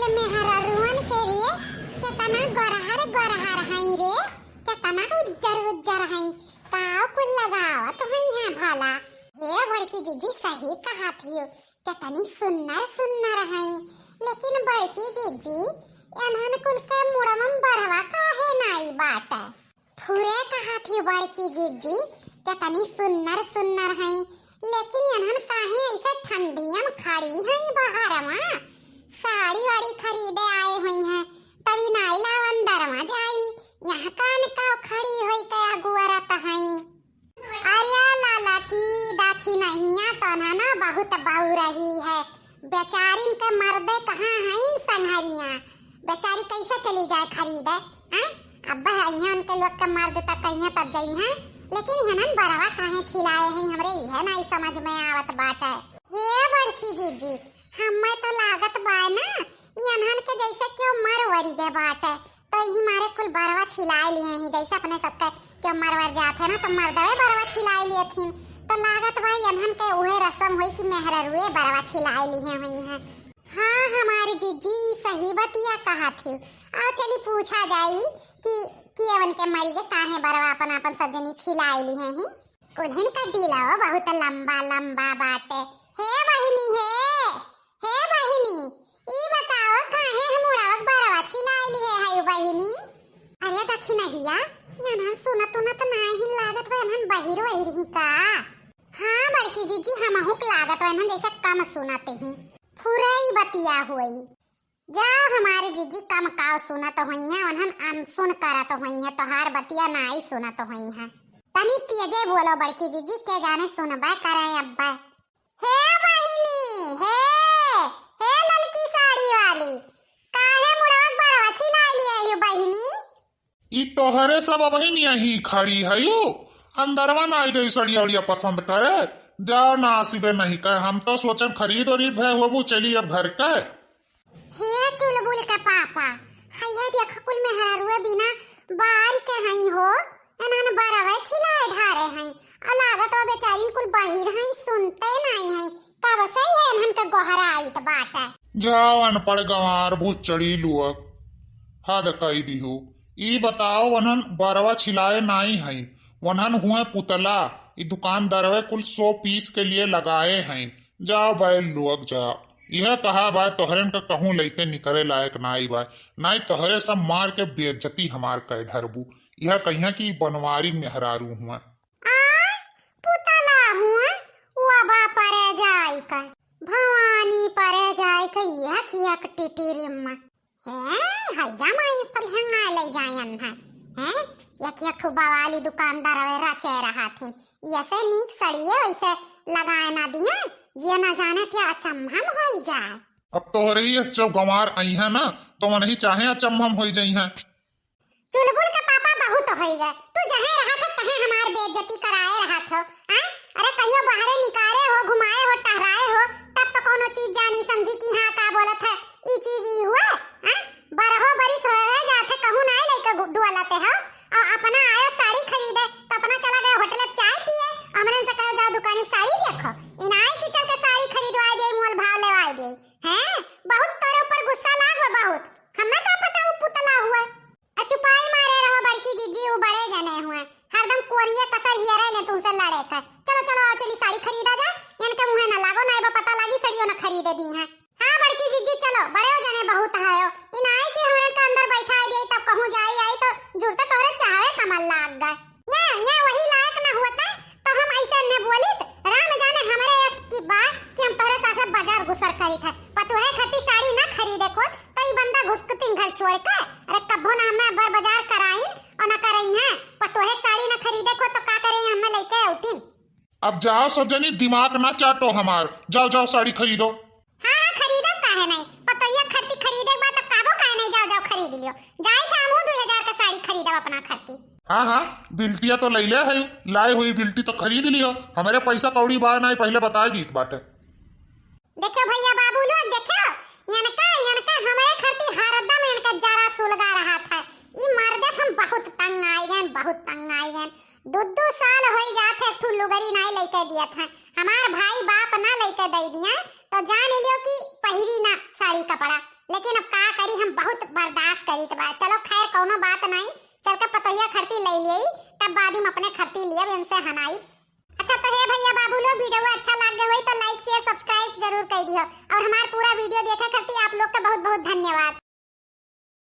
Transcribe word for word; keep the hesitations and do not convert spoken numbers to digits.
मेहररुअन के रे, केतना गोरहर गोरहर हई रे, केतना उज्जर उज्जर हई, काव कुल लगावत हई हैं भला। हे बड़की जिज्जी, सही कहत हियो, केतनी सुन्नर सुन्नर हई। लेकिन बड़की जिज्जी, एनहन कुल के मुड़वा में बरवा काहे नाई बाटे? फुरे कहत ही बड़की जिज्जी, केतनी सुन्नर सुन्नर हई, लेकिन एनहन काहे ऐसे ठंडिया में खड़ी हई बहरवा? साड़ी वाड़ी खरीदे आए हुई हैं, तभी नाई लावन दरवा जाई, यहाँ कान का खड़ी होई के अगुअरत हई। अरे लाला की दाखी नहिया तो ना, ना बहुत बहू रही है। बेचारिन के मर्दे कहाँ हैं संघरिया? बेचारी कैसे चली जाए खरीदे? हैं? अब अइहैं उनके लोग के मर्द तक कहिए तब जइहैं। लेकिन हनन बरवा काहे छिलाए हैं हमरे, इहे नाई समझ में आवत बाटे। हे बड़की जिज्जी, हमें तो लागत बाय ना, ई अनहन के जैसे क्यों मर वरी गए बाटे, तो यही मारे कुल बरवा छिलाए लिए ही, जैसे अपने सबके क्यों मरवर जात है ना, तो मर्दवे बरवा छिलाए लिए थीन, तो लागत बा ई अनहन के उहे रसम हुई कि मेहररुए बरवा छिलाए लिए हुई हैं। हाँ, हमारी जिज्जी सही बतिया कहा थी। आओ चली पूछा जाई कि, कि एवन के मरी के काहे बरवा अपन, अपन सजनी छिलाए लिए ही। कुल्हिन का डीला बहुत लंबा लंबा बाटे। हे बहिनी, हे, हे बहिनी, ई बताओ काहे हम उड़ावक बरवा छिलाए लिए है बहिनी? अरे दखिनहिया, एनहन सुनत उनत नाहीं लागत बा, एनहन बहिर वहिर ही का? हाँ बड़की जिज्जी, हमहू के लागत बा, एनहन जैसे कम सुनत ही। फुरई बतिया हुई। जा हमारी जिज्जी कम काव सुनत होइहैं, उन्हन अनसुन करत होइहैं, तोहार बतिया नाई सुनत होइहैं। तनी तेजे बोलो बड़की जिज्जी, के जाने सुनबे करे अब्बे। हे बहिनी, हे, हे ललकी साड़ी वाली, काहे मुड़वा बरवा छिलाए लिए हो बहिनी? ई तोहरे सब अबहिन यहीं खड़ी हयू, अंदरवा ना आई गई सड़िया उड़िया पसंद करे। जाओ ना आसिबे नहीं कहे, हम तो सोचन खरीद उरीद भय होबू, चली अब घर के। हे चुलबुल के पापा, हैया देख कुल मेहरारुए बिना बार के हई हो, एनहन बरवे छिलाए ढारे हई, आ लागत बा बेचारिन कुल बहिर हई, सुनते नाई हई, कब से ही एनहन के गोहरा आइत बाटे। जाओ अनपढ़ गंवार भूत चढ़ी लुअक, हद कई दिहू। ई बताओ, वनहन बरवा छिलाए नाई हईन, वनहन हुए पुतला, ई दुकानदारवे कुल शो पीस के लिए लगाए हईन। जाओ बैल लुअक जाओ। यह कहा बा तोहरेन का कहूँ लइके निकरे लायक नाई बा, नाई तोहरे सब मार के बेइज्जती हमार कै ढरबू। यह कहिया कि बनवारी मेहरारू हुआ। आ, पुतला हुआ, वबा परे जाई का, भवानी परे जाई का, यह किया टिटिरिम्मा। हैं, हई जा माई पर हंगा ले जायन है। हैं, एक एक ठो बवाली दुकानदार अवे रचे रहा थी। ऐसे नीक सड़िए वैसे लगाए ना दिए, जे ना जाने थे अचम्भम होई जाए। अब तोहरे ही जब गंवार आई है ना, तो वनही चाहे अचम्भम होई जाई है। चुलबुल के पापा बहुत होई गए, तू जहे रहा थे तहे हमार बेइज्जती कराए रहा थो। आ? अरे कहियो बाहरे निकारे हो, घुमाए हो, टहराए हो, तब तो कोनो चीज जानी समझी कि हाँ का बोलत है, ई चीज ई हुए। आ? बारहो बरिस होए है जाथे, कहूँ नाय लइके घु-, डुअलते हो। और अपना आयो साड़ी खरीदे, तो अपना चला गए होटल में चाय पिए, हमने से कहो जाओ दुकान में साड़ी देखो। इनाय की चल के साड़ी खरीदवाए दे, मोल भाव लेवाए दे। हैं? बहुत तोरे ऊपर गुस्सा लाग बा, बहुत। हमें का पता वो पुतला हुआ। आ चुपाई मारे रहो बड़की जिज्जी, वो बड़े जने हुए। हरदम कोरिये कसर हियरे ले तुमसे लड़े कर। चलो, चलो, आओ चली साड़ी खरीदा जा। इनके मुँहे न लागो, ना एबा पता लागी सड़ियो न खरीदे दी हैं। हाँ बड़की जिज्जी, चलो, बड़े हो जने बहुत है हो। इन आई कि हमरे के अंदर बैठा दे, तब कहूँ जाई आई तो जुड़ते तोहरे चाहवे कमल लाग गए। या, या वही लायक न होते तो हम ऐसे न बोलित। राम जाने हमरे यस की बात कि हम तोहरे साथे बाजार घुसर करी थे। पतोहे खातिर साड़ी न खरीदे को तो ई बंदा घुसकतिन घर छोड़ के। अरे कब्बो ना हमें बर बाजार कराइन और न करइहैं। पतोहे साड़ी न खरीदे को तो का करे हमें लइके औतिन। अब जाओ सब जनी, दिमाग ना चाटो हमार, जाओ जाओ साड़ी खरीदो। हाँ, हाँ, खरीदब काहे नहीं? पतोहिया खरती खरीदे के बाद तब काबो काहे नहीं, जाओ, जाओ, खरीद लियो। जाए के हमहू दुई हजार के साड़ी खरीदब अपना खरती। हाँ, हाँ, बिल्टिया तो लैले है, लाए हुई बिल्टी तो खरीद लियो। हमरे पैसा कौड़ी बा नहीं, पहले बताए दीत बाटे। देखो भैया बाबू लोग, देखो, इनका, इनका हमरे खरती हरदम इनका जरा सुलगा रहा था। ई मर्दे से हम बहुत तंग आए गए, बहुत तंग आए गए। दो दो साल होई जात है, एक ठो लुगरी नाई लइके दियत है। हमार भाई बाप ना लइके दे दिया, तो जान लियो कि पहिरी ना साड़ी कपड़ा। लेकिन अब का करी, हम बहुत बर्दाश्त करीत बा। चलो खैर, कौनो बात नहीं, चल के पतोहिया खरती ले लियई, तब बाद में अपने खरती लियब, इनसे हनाई। अच्छा, तो हे भैया बाबू लोग, video अच्छा लाग गए होई तो like, share, subscribe जरूर कर दियो, और हमार पूरा video देखे खातिर आप लोग का बहुत बहुत धन्यवाद।